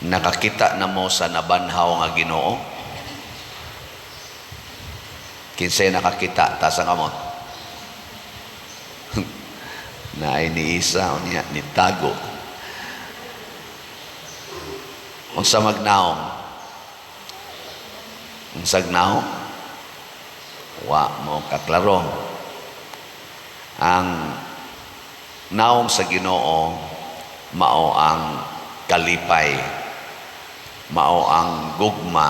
Nakakita na mo sa nabanhaw nga Ginoo? Kinsay nakakita, taas ang kamot. Naay ni isa unya nitago. Unsa magnaong? Unsag naong? Wa mo kaklaro. Ang naong sa Ginoo mao ang kalipay, mao ang gugma,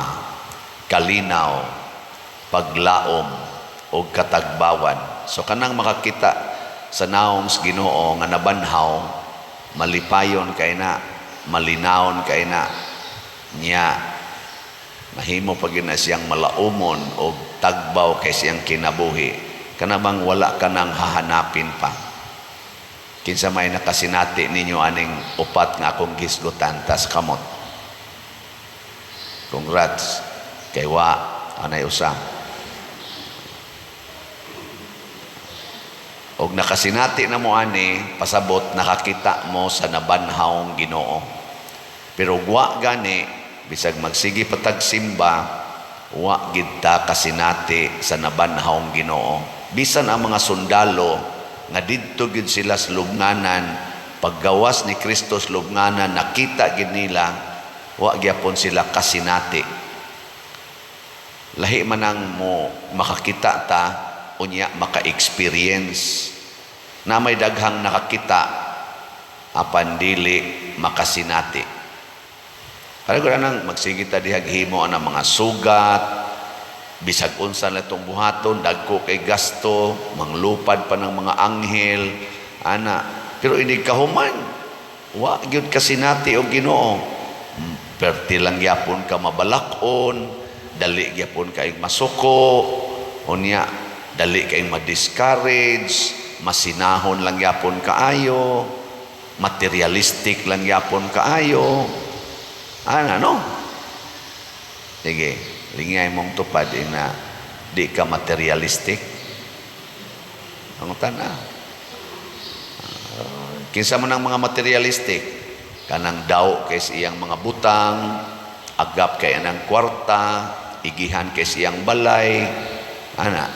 kalinaw, paglaom o katagbawan. So kanang makakita sa naong sa Ginoo nga nabanhaw, malipayon kay na, malinawon kay na niya, mahimo pa gyud na siyang malaumon o tagbaw kay siyang kinabuhi. Kana bang wala ka nang hahanapin pa. Kinsa may nakasinati ninyo aning upat nga akong gisgutan, taas kamot. Congrats. Kay wa anay usa. Og nakasinati na mo ani, pasabot nakakita mo sa nabanhawng Ginoo. Pero wa gani, bisag magsige pa tag simba, wa gid ta kasinati sa nabanhawng Ginoo. Bisan ang mga sundalo nga didto gid sila sa lubnganan, paggawas ni Kristo sa lubnganan, nakita gid nila, wa gyapon sila kasinati. Lahi man ang mo makakita ta, unya maka-experience. Na may daghang nakakita apan dili makasinati. Para ko nang magsige ta dihag himo ang mga sugat, bisag unsa na itong buhaton, dagko kay gasto, manglupad pa ng mga anghel, ana. Pero hindi kahuman, wa gyud kasinati og Ginoo. Perti lang gyapon ka mabalakon, dali gyapon kay masuko, unya dali kay ma-discourage, masinahon lang gyapon kaayo, materialistic lang gyapon kaayo. Ana, no? Sige, lingay mong tupad ina di ka materialistic. Ang tana. Kinsa man ang mga materialistic? Kanang daw kay sa iyang mga butang, agap kay anang kwarta, igihan kay sa iyang balay, ana.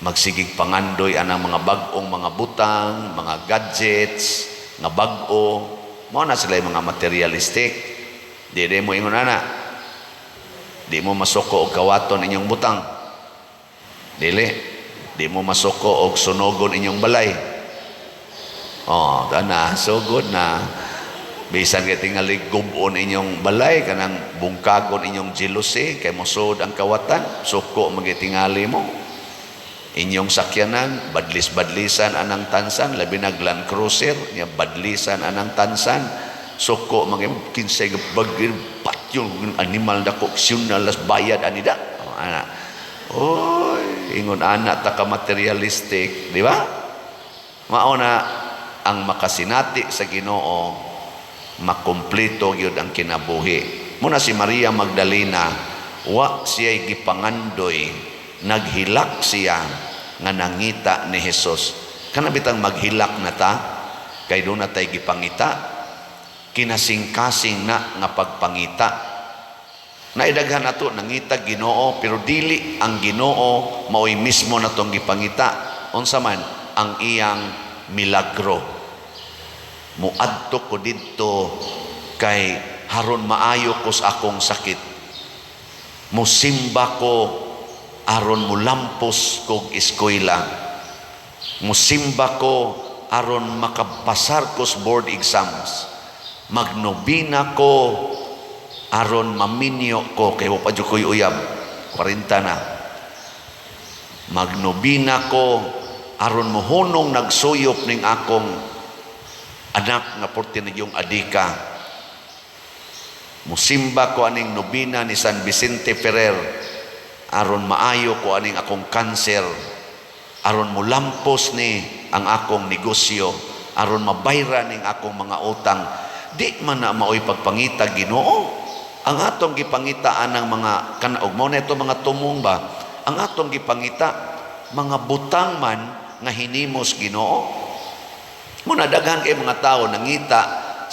Magsigig pangandoy anang mga bag-ong mga butang, mga gadgets, nga bag-o. Mao na sila yung mga materialistic. Di mo ingon ana. Di mo masuko og kawaton inyong butang. Dili. Di mo masuko og sunogon inyong balay. Oh, kana sugod na. Bisan kay tingali gubon inyong balay, kanang bungkagon inyong jealousy kay mosud ang kawatan, suko magitingali mo. Inyong sakyanan, badlis-badlisan anang tansan, labi na Land Cruiser, nya badlisan anang tansan, suko mga kinsay bagir patyon animal dako las bayad anida. Oh, ana. Oy, ingon ana ta ka materialistic, di ba? Mao na ang makasinati sa Ginoo, makumpleto gyud ang kinabuhi. Muna si Maria Magdalena, wa siya gipangandoy, naghilak siya nga nangita ni Jesus. Kana bitang maghilak na ta, kay doon na tay gipangita, kinasingkasing na nga pagpangita. Naidaghan nato nangita Ginoo, pero dili ang Ginoo maoy mismo natong gipangita. Unsa man ang iyang milagro. Muadto ko didto kay haron maayo ko sa akong sakit. Musimba ko aron mulampos kog eskwela. Musimba ko aron makapasar ko sa board exams. Magnobina ko aron maminyo ko kay wa pa jud ko'y uyab. 40 na. Magnobina ko aron mohunong nagsuyop ning akong anak nga porte na yung adika. Musimba ko aning nobina ni San Vicente Ferrer aron maayo ko aning akong kanser, aron mulampos ni ang akong negosyo, aron mabayra ning akong mga utang. Di man na maoy pagpangita Ginoo. Ang atong gipangita anang mga kanaog mo na ito mga tumong ba, ang atong gipangita mga butang man nga hinimos Ginoo. Muna daghan kay mga tao nangita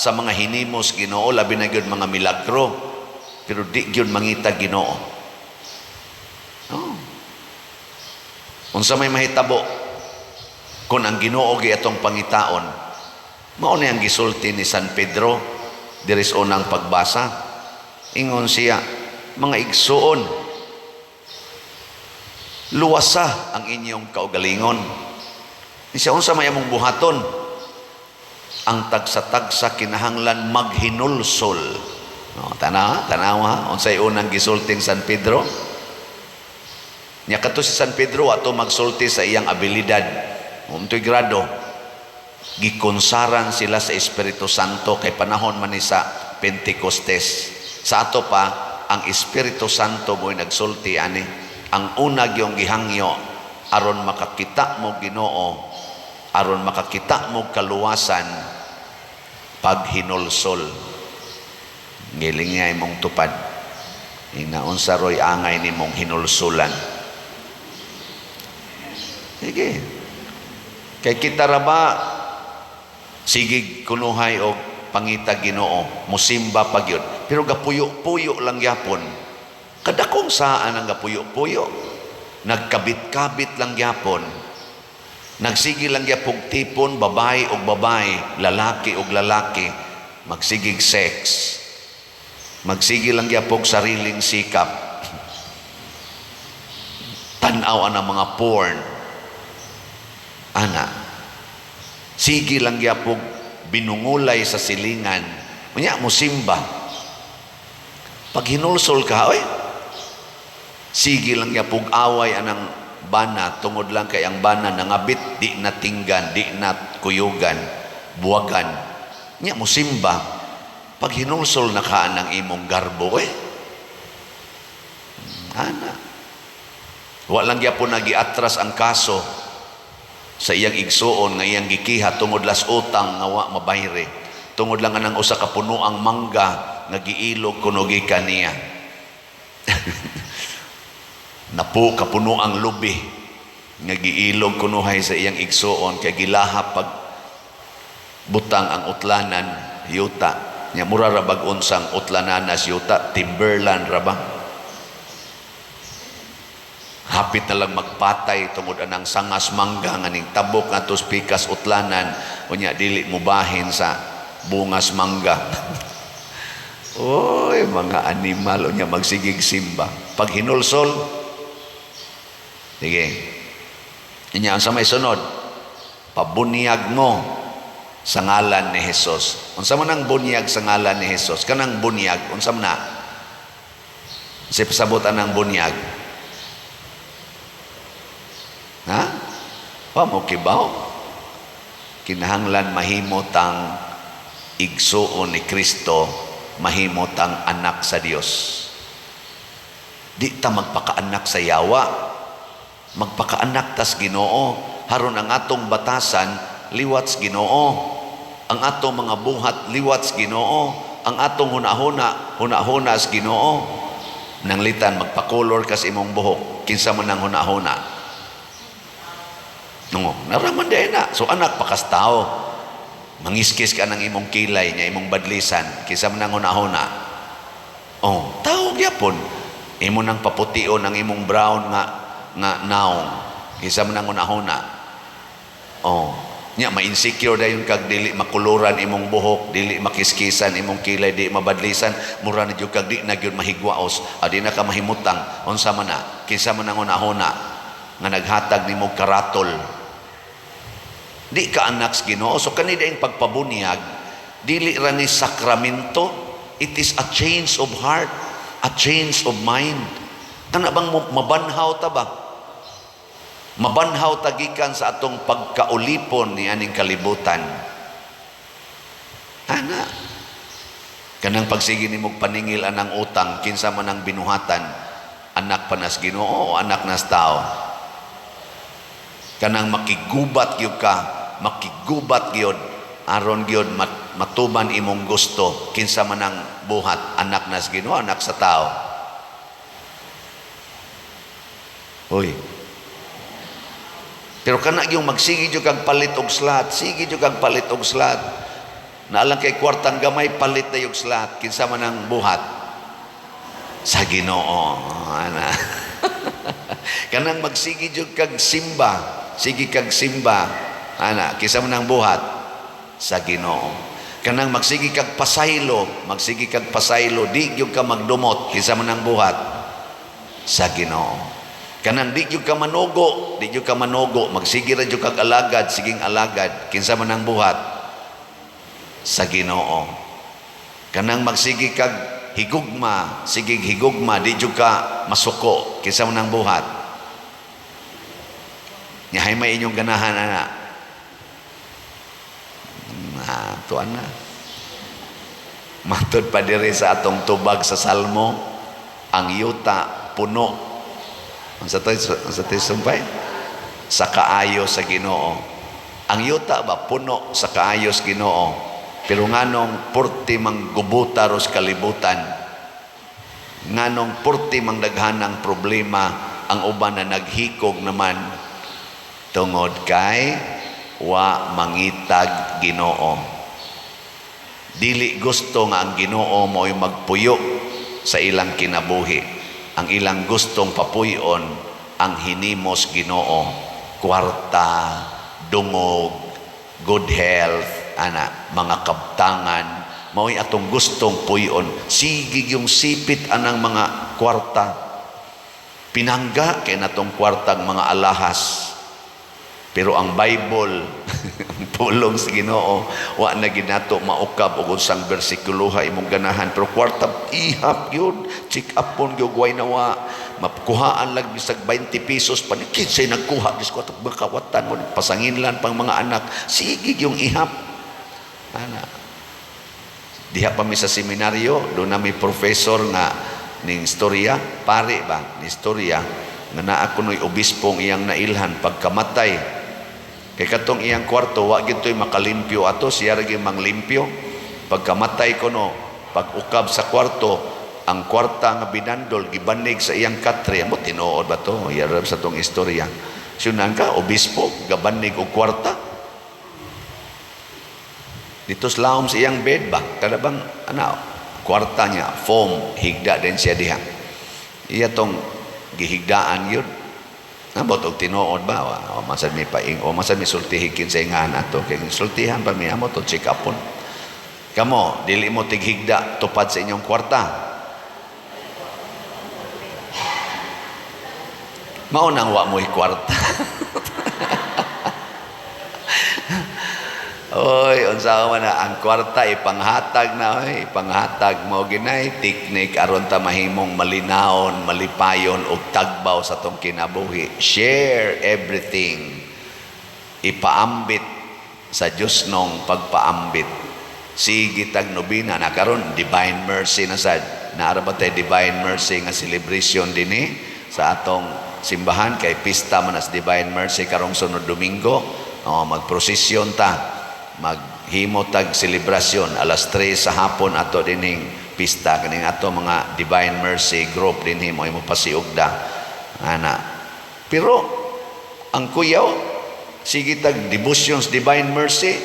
sa mga hinimos Ginoo, labi na gyud mga milagro, pero di gyud mangita Ginoo. Oh. Unsa may mahitabo kung ang Ginoo gi atong pangitaon? Mao ni ang gisulti ni San Pedro diri sa unang pagbasa. Ingon siya, "Mga igsuon, luwasa ang inyong kaugalingon." Siya, unsa may among buhaton? Ang tagsa-tagsa kinahanglan maghinulsol. No, tanawa, tanawa, unsay unang gisulting San Pedro? Nya kato si San Pedro ato magsulti sa iyang abilidad. Untoy grado gikonsaran sila sa Espiritu Santo kay panahon man ni sa Pentecostes. Sa ato pa, ang Espiritu Santo mo'y nagsulti ani. Ang una gyung gihangyo aron makakita mo Ginoo, aron makakita mo kaluwasan, paghinulsol. Ngiling nga imong tupad. Inaunsa roy angay nimong hinulsulan? Sige. Kay kita ra ba sige kunuhay og pangita Ginoo, musimba pa gyud. Pero gapuyo-puyo lang gyapon. Kadakong saan ang gapuyo-puyo? Nagkabit-kabit lang gyapon. Nagsige lang gyapon tipon, babae og babae, lalaki og lalaki, magsigig sex. Magsige lang gyapon sariling sikap. Tan-aw ang mga porn. Ana. Sige lang gyapon binungulay sa silingan. Unya mo simba. Pag hinulsol ka, oy, sige lang gyapon away anang bana tungod lang kay ang bana nangabit, di na tinggan, di na kuyugan, buwagan. Nya mo simba. Pag hinulsol na ka ng imong garbo, eh. Ana. Wa lang gyapon nagiatras ang kaso sa iyang igsuon nga iyang gikiha tungod las utang nga wa mabayre. Tungod lang anang usa ka punoang mangga nga giilog kuno gikan niya. Napo ka punoang lubi nga giilog kunuhay sa iyang igsuon kay gilaha pag butang ang utlanan yuta. Nya mura ra bag unsang utlananas yuta, timberland ra ba? Hapit na lang magpatay tungod anang sangas mangga nga ning tabok nga pikas utlanan, unya dili mubahin sa bungas mangga. Oy, mga animal, unya magsigig simba. Pag hinulsol, sige. Inya ang sa may sunod, pabunyag mo sa ngalan ni Jesus. Unsa man ang bunyag sa ngalan ni Jesus? Kanang bunyag, unsa man na? Sa pasabutan ng bunyag. Ha? Wa mo kibaw? Kinahanglan mahimo tang igsuon ni Kristo, mahimo tang anak sa Dios. Di ta magpakaanak sa yawa. Magpakaanak tas Ginoo. Haron ang atong batasan liwat sa Ginoo. Ang atong mga buhat liwat sa Ginoo. Ang atong hunahuna, hunahuna sa Ginoo. Nanglitan magpakolor kas imong buhok, kinsa man ang hunahuna? No, naraman din na. So anak pakas tao. Mangiskis ka ng imong kilay nya imong badlisan, kinsa man ang hunahuna? Oh, tao gyapon. Imo nang papution ang imong brown nga naong. Kinsa man ang hunahuna? Oh, nya ma-insecure dayon kag dili makuluran imong buhok, dili makiskisan imong kilay, di mabadlisan, mura na jud kag di na gyud mahigwaos, adi na ka mahimutang. Unsa man na? Kinsa man ang hunahuna nga naghatag nimo karatol? Di ka anak sa Ginoo. So kani diayng pagpabunyag, dili ra ni sakramento, it is a change of heart, a change of mind. Kana bang mabanhaw ta ba? Mabanhaw ta gikan sa atong pagkaulipon ni aning kalibutan. Ana. Kanang pagsige nimo paningil anang utang, kinsa man ang binuhatan, anak pa nas Ginoo o anak nas tao? Kanang makigubat gyud ka, makigubat gyud aron gyud matuman imong gusto, kinsa man ang buhat, anak nas Ginoo, anak sa tao? Hoy. Pero kana yung magsige jud kag palit og slot, sige jud kag palit og slot. Naa lang kay kwartang gamay, palit na yung slot. Kinsa man ang buhat? Sa Ginoo. Ana. Kanang magsige jud kag simba, sige kag simba. Ana, kinsa man ang buhat? Sa Ginoo. Kanang magsige kag pasaylo, magsige kag pasaylo, di gyud ka magdumot, kinsa man ang buhat? Sa Ginoo. Kanang di gyud ka manugo, di gyud ka manugo, magsige ra gyud kag alagad, siging alagad, kinsa man ang buhat? Sa Ginoo. Kanang magsige kag higugma, sige higugma, di jud ka masuko, kinsa man ang buhat? Nya hay may inyong ganahan ana. Na, tuan na. Matod pa diri sa atong tubag sa Salmo, ang yuta puno. Unsa to sumpay? Sa kaayo sa Ginoo. Ang yuta ba puno sa kaayo sa Ginoo? Pero nganong purti mang gubuta ros kalibutan? Nganong purti mang daghanang problema ang uban na naghikog naman? Tungod kay wa mangitag Ginoo. Dili gusto nga ang Ginoo mo'y magpuyo sa ilang kinabuhi. Ang ilang gustong papuyon ang hinimos Ginoo, kwarta, dungog, good health, ana, mga kabtangan, mao'y atong gustong puyon. Sige yung sipit anang mga kwarta. Pinangga kay natong kwartang mga alahas. Pero ang Bible, ang pulong sa Ginoo, wa na ginato maukab og unsang bersikuloha imong ganahan. Pero kwarta ihap yun, check up pon gyud way nawa. Makuhaan lang bisag 20 pesos pa ni kinsay nagkuha dis kwarta, makawatan mo pasanginlan pang mga anak. Sige yung ihap. Ana. Diha pa mi sa seminaryo, doon na may professor nga ning istorya, pare ba, ni istorya, nga naa kuno'y obispong iyang nailhan pagkamatay. Kay katong iyang kwarto, wa gyud to'y makalimpyo ato, siya ra gyud manglimpyo. Pagkamatay kuno, pag ukab sa kwarto, ang kwarta nga binandol gibanig sa iyang katre. Amo tinuod ba to? Iya ra sa tong istorya. Syunan ka, obispo, gabanig og kwarta. Dito sa laom sa iyang bed ba? Kada bang, ano, kwarta niya, foam, higda din siya diha. Iya tong gihigdaan yun. Nabot og tinuod ba? O masad mi paing, o masad mi sultihi kinsay ngan ato. Kay sultihan pa mi, amo to check upon. Kamo, dili mo tighigda tupad sa inyong kwarta. Mao nang wa mo'y kwarta. Oy, unsa man na ang kwarta ipanghatag na oy, ipanghatag mo ginay teknik aron ta mahimong malinawon, malipayon og tagbaw sa tong kinabuhi. Share everything. Ipaambit sa Dios nong pagpaambit. Sige tag nobina na karon Divine Mercy na sad. Naara ba tay Divine Mercy nga celebration dinhi sa atong simbahan kay pista man as Divine Mercy karong sunod Domingo. Oh, magprosesyon ta. Maghimo tag selebrasyon alas 3 sa hapon ato dinhing pista kaning ato mga Divine Mercy group dinhi mo imo pasiugda ana. Pero ang kuyaw sige tag devotions Divine Mercy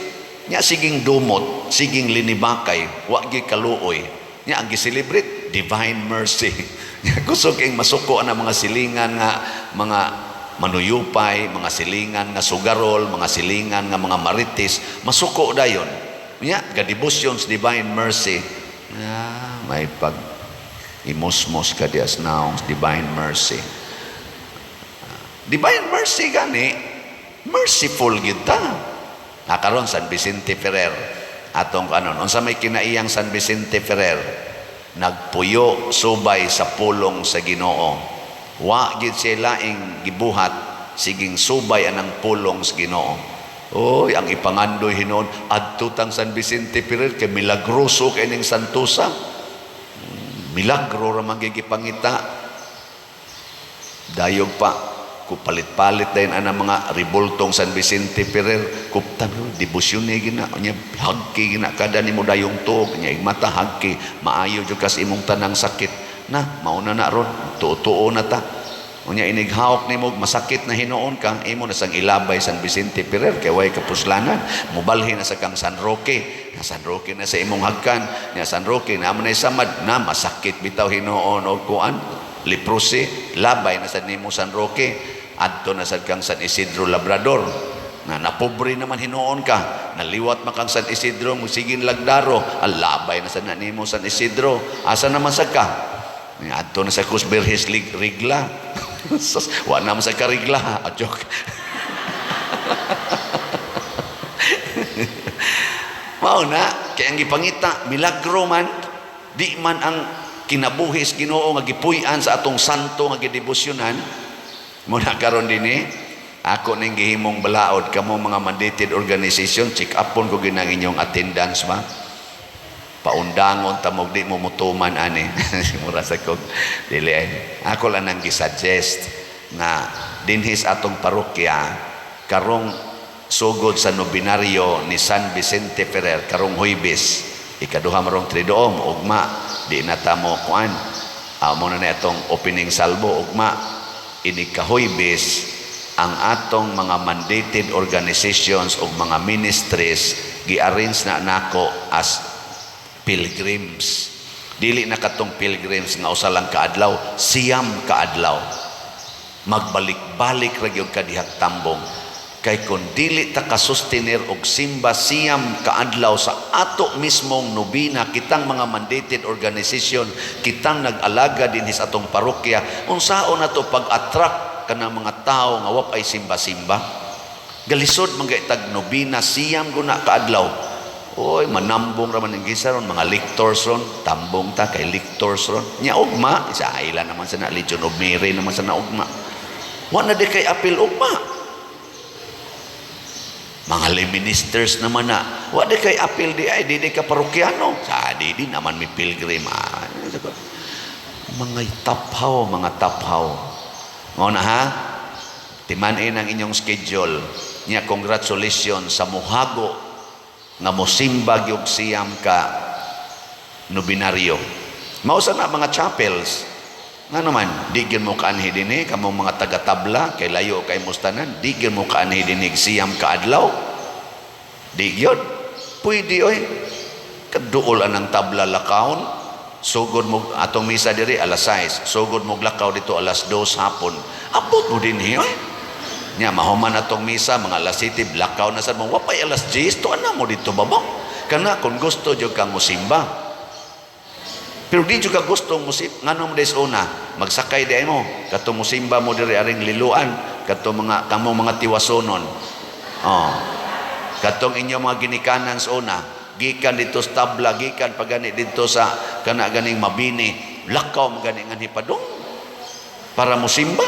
nya siging dumot, siging linibakay, wa gyud kaluoy. Nya ang gi-celebrate Divine Mercy. Nya kusog king masuko ang mga silingan nga mga manuyupay, mga silingan nga sugarol, mga silingan nga mga marites, masuko dayon. Nya, ga-devotions Divine Mercy. Ah, may pag imusmos ka dias naong Divine Mercy. Divine Mercy gani, merciful gyud ta. Nakaron San Vicente Ferrer atong kanon, unsa may kinaiyang San Vicente Ferrer? Nagpuyo subay sa pulong sa Ginoo. Wa gid siya laing gibuhat, siging subay anang pulong sa Ginoo. Oy, ang ipangandoy hinon adto tang San Vicente Ferrer kay milagroso kay ning santusa. Milagro ra man gipangita. Dayog pa kupalit-palit dayon ana mga ribultong San Vicente Ferrer, kuptan debosyon ni gina nya hagki gina kada nimo dayong tuog nya igmata hagki maayo jud kas imong tanang sakit. Na, mauna na ron, tuo-tuo na ta. Unya inighawk nimo, masakit na hinuon ka, imo na sang ilabay San Vicente Ferrer kay way kapuslanan. Mubalhin na sa kang San Roque. Na San Roque na sa imong hagkan. Nya San Roque na mo na samad na masakit bitaw hinuon og kuan leprosy, labay na sad nimo San Roque. Adto na sad kang San Isidro Labrador. Na napobre naman hinuon ka, naliwat man kang San Isidro, mo sigin lagdaro, ang labay na sad na nimo San Isidro. Asa naman sad ka? Adto na sa Cruz Virges Rigla. Sus, wa naman sa karigla. A joke. Mao na, kaya ang gipangita, milagro man, di man ang kinabuhi sa Ginoo nga gipuy-an sa atong santo nga gidebosyonan. Muna karon dinhi, ako ning gihimong balaod kamo mga mandated organization, check upon ko ginang inyong attendance ba. Paundangon tamog di mo mutuman ani. Mura sa kog dili ay. Ako lang nang gisuggest nga dinhi sa atong parokya karong sugod sa nobinaryo ni San Vicente Ferrer karong Huybes, ikaduha marong Triduum, ugma di na ta mo kuan, amo na atong opening salvo ugma ini kahuybes. Ang atong mga mandated organizations o mga ministries gi-arrange na nako as pilgrims. Dili na katong pilgrims nga usa lang kaadlaw, 9 kaadlaw. Magbalik-balik ra gyud ka dihang tambong. Kay kun dili ta kasustenir og simba 9 kaadlaw sa ato mismong nobina, kitang mga mandated organization, kitang nag-alaga dinhi sa atong parokya, unsaon nato pag-attract kanang mga tawo nga wa ay simba-simba? Galisod man kay tag nobina 9 guna kaadlaw. Oy, manambong ra man ang gisa ron, mga lectors ron, tambong ta kay lectors ron. Nya ugma, isa ila naman sa na Legion of Mary naman sa na ugma. Wa na di kay apil ugma. Mga lay ministers naman na, wa di kay apil di ay, di di ka parokyano. Sa di di naman mi pilgrim. Ah, mga taphaw, mga taphaw. Ngona na ha? Timan-in ang inyong schedule. Nya congratulations sa muhago nga mosimba gyud 9 ka nobinaryo. Mausa na mga chapels. Nga naman, di gyud mo kaanhi dinhi kamo mga taga-tabla kay layo kay mustanan, di gyud mo kaanhi dinhi 9 ka adlaw. Di gyud. Pwede oy. Kaduol anang tabla lakawon. Sugod mo atong misa diri alas 6, sugod mo lakaw dito alas 2 hapon. Abot mo dinhi oy. Nya mahuman atong misa mga alas 7, lakaw na sad mo wapay alas 10, tuan na mo dito babong. Kana kung gusto jud kang mosimba. Pero di jud ka gusto musip, ngano mo des una, magsakay di mo kadto mosimba mo diri aring liluan, kadto mga kamo mga tiwasonon. Oh. Katong inyo mga ginikanan sa una, gikan dito sa tabla, gikan pagani dito sa kana ganing Mabini, lakaw mo gani nganhi padung para mosimba.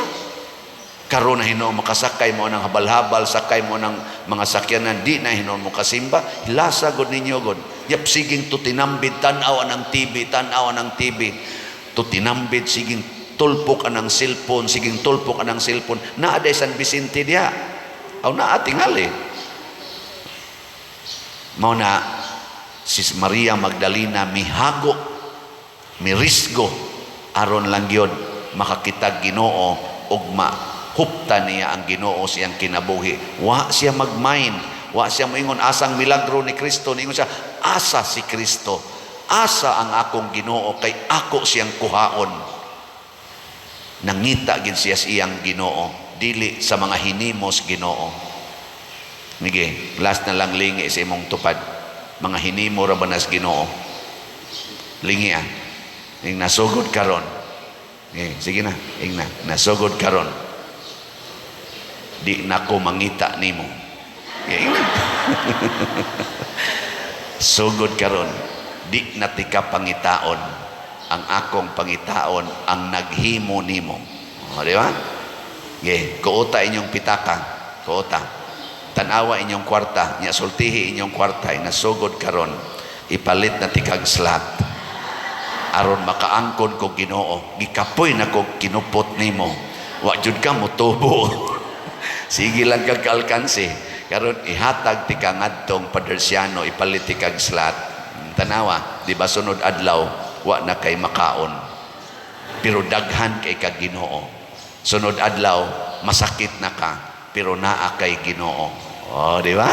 Karon na hinuon makasakay mo ng habal-habal, sakay mo ng mga sakyanan, di na hinuon mo kasimba, hilasa god ninyo god. Yap siging tutinambid, tan-aw ang TV, tan-aw ang TV. Tutinambid, siging tulpok anang cellphone, siging tulpok anang cellphone. Naa day San Vicente diha. Aw naa tingali. Mao na si Maria Magdalena mihago, mirisgo aron lang gyud makakitag Ginoo ug mahupta niya ang Ginoo siyang kinabuhi. Wa siya magmain, wa siya moingon asang milagro ni Kristo, niingon siya asa si Kristo, asa ang akong Ginoo kay ako siyang kuhaon. Nangita gid siya sa iyang Ginoo, dili sa mga hinimos Ginoo. Mige, last na lang lingi sa imong tupad. Mga hinimo ra ba nas Ginoo? Lingi ah. Ing nasugod karon. Eh, sige na, ing na, nasugod karon. Di na ko mangita nimo. Eh, ing na. Sugod karon, di na tika pangitaon. Ang akong pangitaon ang naghimo nimo. O, di ba? Ge, kuota inyong pitaka, kuota. Tanawa inyong kwarta, nya sultihi inyong kwarta, nasugod karon, ipalit na tikag slot. Aron makaangkon ko Ginoo, gikapoy na ko kinupot nimo. Wa jud ka motubo. Sige lang kag kaalkansi. Karon ihatag ti ka ngadtong Padersiano, ipalit ti kag slot. Tanawa, di ba sunod adlaw wa na kay makaon. Pero daghan kay kag Ginoo. Sunod adlaw, masakit na ka, pero naa kay Ginoo. Oh, di ba?